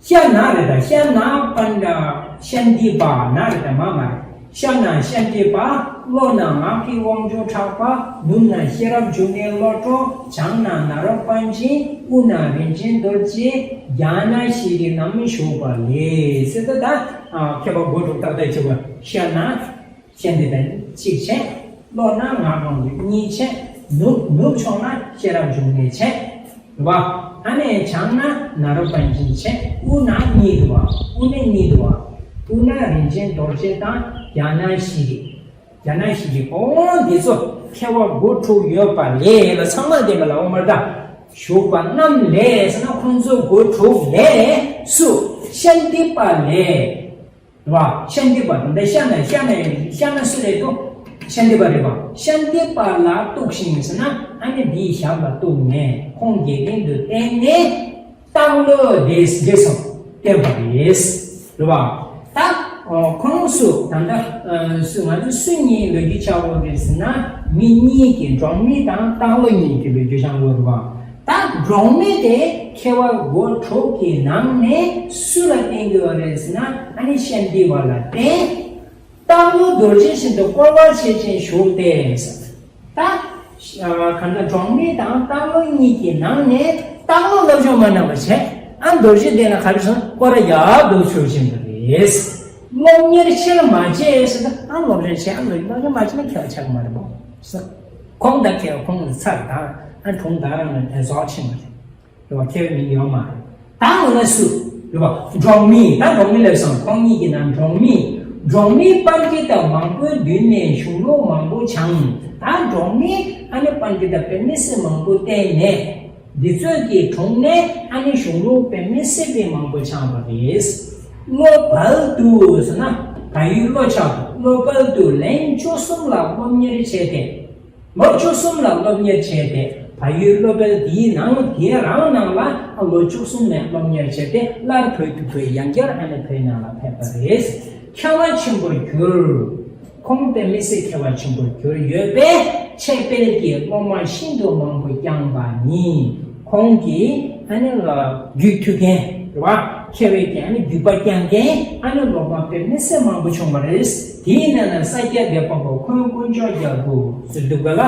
ཤར་ན་རེད་ད། ཤར་ན་པཎྜི་ཏ་ཤཱནྟི་པ། ན་རེད་ད། མ་མ་རེད། ཤར་ན་ཤཱནྟི་པ། ལྷོ་ན་ངག་གི་དབང་ཕྱུག་གྲགས་པ། ནུབ་ན་ཤེས་རབ་འབྱུང་གནས་བློ་གྲོས། བྱང་ན་ནཱ་རོ་པཎ་ཆེན། དབུས་ན་རིན་ཆེན་རྡོ་རྗེ། རྒྱ་ན་ཤི་རི་རྣམས་བཞུགས་པ་ལས་ཟེར་ད། ད་མཁས་པ་སྒོ་ཕྱུགས་ཏག་ཏག་བྱེད་པ། ཤར་ན་ཤཱནྟི་པ་གཅིག་བྱས། ལྷོ་ན་ངག་དབང་གཉིས་བྱས། ནུབ་ནུབ་ཕྱོགས་ན་ཤེས་རབ་འབྱུང་གནས་བྱས། རེད་བ། ཨ་ནི་བྱང་ན་ནཱ་རོ་པཎ་ཆེན་བྱས། དབུས་ན་གཉིས་འདུག་བ། དབུས་ན་གཉིས་འདུག་བ། དབུས་ན་རིན་ཆེན་རྡོ་རྗེ་དང་རྒྱ་ན་ཤི་རི། རྒྱ་ན་ཤི་རི། འོ་འདི་ཚོ་མཁས་པ་སྒོ་དྲུག་ཡོད་པ་ལས་ལ། ཚང་མ་བསྟན་པ་ལ་འོ་མར་ད་བཞུགས་པ་རྣམས་ལས་ཟེར་ན། ཁོང་ཚོ་སྒོ་དྲུག་ལས་སུ། ཤཱནྟི་པ་ལས། རེད་བ། ཤཱནྟི་པ་དང་། ད་ཤར་ན་ཤར་ན་ཤར་ན་སུ་རེད་འདུག་ཤཱནྟི་པ་རེད་བ། ཤཱནྟི་པ་ལ་གཏུགས་ཤིང་ཟེར་ན། ཨ་ནི་འདིའི་ཞབས་ལ་གཏུགས་ནས་ཁོང་དགེ་རྒན་དུ་བསྟེན་ནས་སྟག་ལོ་དེ་འདྲས་སོང་བསྟེན་པ་རེད། རེད་བ། ད་ཁོང་སུ་ད་ལྟ་སུ། ང་ཚོ་སུ་གཉིས་ལོ་རྒྱུས་ཆགས་ཡོད་རེད་ཟེར་ན། མི་གཉིས་ཀྱི། འབྲོག་མི་དང་སྟག་ལོ་གཉིས་ཀྱི་ལོ་རྒྱུས་ཆགས་ཡོད་རེད་བ། ད་འབྲོག་མི་དེ་མཁས་པ་སྒོ་དྲུག་གི་ནང་ནས་སུ་ལ་བསྟེན་གྱི་ཡོད་རེད་ཟེར་ན། ཨ་ནི་ཤཱནྟི་པ་ལ་བསྟེན། སྟག་ལོ་རྡོ་རྗེ་བཞིན་དུ་བསྐོར་བ་བྱེད་ཅིང་བཞུགས་ཏེ་ཟེར། ད་གང་ལྟར་འབྲོག་མི་དང་སྟག་ལོ་གཉིས་ཀྱི་ནང་ནས་སྟག་ བཏང་བློ་སློབ་སྦྱོང་མ་གནང་བ་བྱས། ཨ་མདོར་བསྡུས་བསྡད་ན་ག་རེ་སོང་། སྐོར་ར་ཡག་པོ་ཆོས་བཞིན་དུ་རེད། སློབ་གཉེར་ཆེར་མ་བྱས་ཟེར་ན། ཨ་སློབ་གཉེར་བྱས། ཨ་སློབ་སློབ་གཉེར་མ་བྱས་ན་ཁྱད་པར་ཆགས་ཀྱི་མ་རེད་མོ། ཁོང་དང་ཁྱད་པར། ཁོང་ལ་ཚར་དང་ཨ་དྲུང་དང་རང་ལ་ཨེ་བཟོ་ཆེ་མ་རེད། རེད་བ། ཁྱད་པར་མི་ཡོད་མ་རེད། ད་འོ་ན་སུ་རེད་བ། འབྲོག་མི། ད་འབྲོག་མི་ལབ་སོང་། ཁོང་གཉིས་ཀྱི་ནང་འབྲོག་མི། འབྲོག་མི་པཎ་ཌི་ཏ་མང་པོའི་མདུན་ནས་གཞུང་ལུགས་མང་པོ་སྦྱངས། ད་འབྲོག་མི་ཨ་ནི་པཎ་ཌི་ཏ་དཔེ་མི་སྲིད་མང་པོ་བསྟེན་ནས། འདི་ཚོའི་གི་དྲུང་ནས་ཨ་ནི་གཞུང་ལུགས་དཔེ་མི་སྲིད་པའི་མང་པོ་སྦྱངས་པ་རེད། ལོ་བལ་དུ་ཟེར་ན་བལ་ཡུལ་ལྷོ་ཕྱོགས། ལོ་བལ་དུ་ལན་བཅུ་གསུམ་ལ་སློབ་གཉེར་བྱས་ཏེ། ལོ་བཅུ་གསུམ་ལ་སློབ་གཉེར་བྱས་ཏེ། བལ་ཡུལ་ལྷོ་བལ་དེའི་ནང་། དེ་རང་ནང་ལ་ལོ་བཅུ་གསུམ་ནས་སློབ་གཉེར་བྱས་ཏེ། སླར་བོད་དུ་བོད། ཡང་བསྐྱར་ཨ་ནི་བོད་ནང་ལ་ཕེབས་པ་རེད། མཁས་པ་ཆེན་པོར་གྱུར། ཁོང་དཔེ་མི་སྲིད་མཁས་པ་ཆེན་པོར་གྱུར་ཡོད་པས། འཆད་སྤེལ་གྱི་སློབ་མ་ཤིན་ཏུ་མང་པོ་བསྐྱངས་པ་ནི། ཁོང་གིས་ཨ་ནི་ལ་རྒྱུད་མཐུད་མཁན་རེད་བ། མཁས་པའི་གི་ཨ་ནི་རྒྱུད་པ་བསྐྱངས་མཁན་ཨ་ནི་སློབ་མ་དཔེ་མི་སྲིད་མང་པོ་བྱུང་བ་རེད། དེའི་ནང་ནས་ས་སྐྱ་བདེ་དཔང་པོ་འཁོན་དཀོན་མཆོག་རྒྱལ་པོ་ཟེར་འདུག་ག་ལ།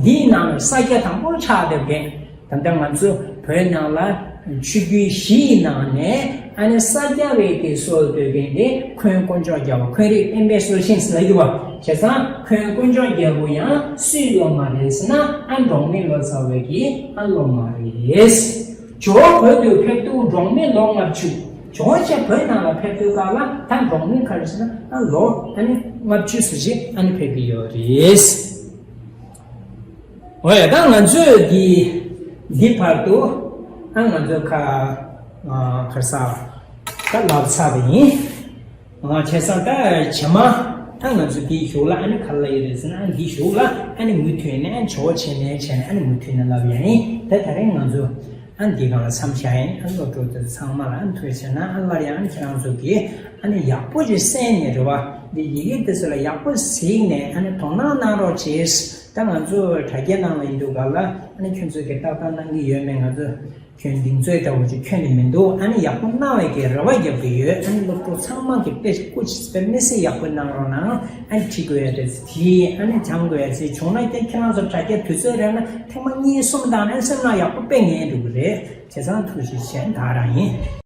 དེའི་ནང་ནས་ས་སྐྱ་དང་པོར་ཆགས་བསྡད་མཁན། ད་ལྟ་ང་ཚོ་བོད་ནང་ལ་ཆོས་བརྒྱུད་བཞིའི་ནང་ནས་ཨ་ནི་ས་སྐྱ་བའི་གི་སྲོལ་གཏོད་མཁན་དེ་འཁོན་དཀོན་མཆོག་རྒྱལ་པོ། འཁོན་རིགས་བསྟན་པའི་སྲོལ་ཤིང་ཟེར་གྱི་བ། བྱས་ཙང་འཁོན་དཀོན་མཆོག་རྒྱལ་པོ་ཡང་སུའི་སློབ་མ་རེད་ཟེར་ན། ཨ་འབྲོག་མི་ལོ་ཙཱ་བའི་གི་ཨ་སློབ་མ་རེད། ཇོ་བོ་བོད་དུ་ཕེབས་དུས་འབྲོག་མི་ལོ་ལྔ་བཅུ། ཇོ་བོ་རྗེ་བོད་ནང་ལ་ཕེབས་དུས་སྐབས་ལ་ད་འབྲོག་མི་ག་རེ་ཟེར་ན། ཨ་ལོ་ཨ་ནི་ལྔ་བཅུ་ཙམ་ཞིག་ཨ་ནི་ཕེབས་ཀྱི་ཡོད་རེད། འོ་ཡ། ད་ང་ཚོས་འདི་འདི་བར་དུ་ཨ་ང་ཚོས་ཁ་ཨ་ཁར་ས་ད་ལབ་ཚར་བ་ཡིན། ཨ་བྱས་ཙང་ད་རྗེས་མ་ད་ང་ཚོ་འདིའི་གཞུག་ལ་ཨ་ནི་ག་རེ་ལབ་ཡོད་རེད་ཟེར་ན། ཨ་འདིའི་གཞུག་ལ་ཨ་ནི་མུ་མཐུད་ནས། ཨ་ཇོ་བོ་རྗེ་ནས་བྱས་ནས་ཨ་ནི་མུ་མཐུད་ནས་ལབ་ཡ་ཡིན། ད་ད་རིང་ང་ཚོ་ཨ་འདི་སྒང་ལ་མཚམས་བཞག་ཡིན། ཨ་སློབ་ཕྲུག་ཚོ་ཚང་མ་ལ་ཨ་ཐུགས་རྗེ་ཆེ་གནང་། ཨ་སླར་ཡང་ཨ་ཁྱེད་རང་ཚོ་གིས་ཨ་ནི་ཡག་པོ་ཅིག་གསན་ནས་རེད་བ། འདི་ཡི་གེ་འདི་ཚོ་ལ་ཡག་པོ་གཟིགས་ནས་ཨ་ནི་དོ་སྣང་གནང་རོགས་བྱེད། ད་ང་ཚོ་དྲ་རྒྱའི་ནང་ལ་ཡིན་དུས་སྒང་ལ་ཨ་ནི་ཁྱོད་ཚོ་གིས་ཏག་ཏག་གནང་གི་ཡོད་མེད་ང་ཚོ་ཁྱོད་གདེང་ཚོད་འདྲ་བོ་ཅིག་ཁྱོན་ནས་མི་འདུག་ཨ་ནི་ཡག་པོ་གནང་བའི་གི་རེ་བ་རྒྱབ་ཀྱི་ཡོད། ཨ་ནི་སློབ་ཕྲུག་ཚང་མ་གིས་དཔེ་སྐུ་མཁྱེན་དཔེ་མི་སྲིད་ཡག་པོ་གནང་རོགས་གནང་། ཨ་ནི་བྲིས་དགོས་ཡ་དེ་བྲིས། ཨ་ནི་སྦྱང་དགོས་ཡ་བྱས། བྱུང་ན་ཀྱང་ཁྱེད་རང་ཚོ་དྲ་རྒྱ་དུས་ཚོད་རན་ན་ཐེངས་མ་གཉིས་གསུམ་བཏང་ནས་སེམས་ནང་ཡག་པོ་དཔེ་ངེས་འགྲོ་གི་རེད། བྱས་ཙང་ཐུགས་རྗེ་ཆེ། ད་རང་ཡིན།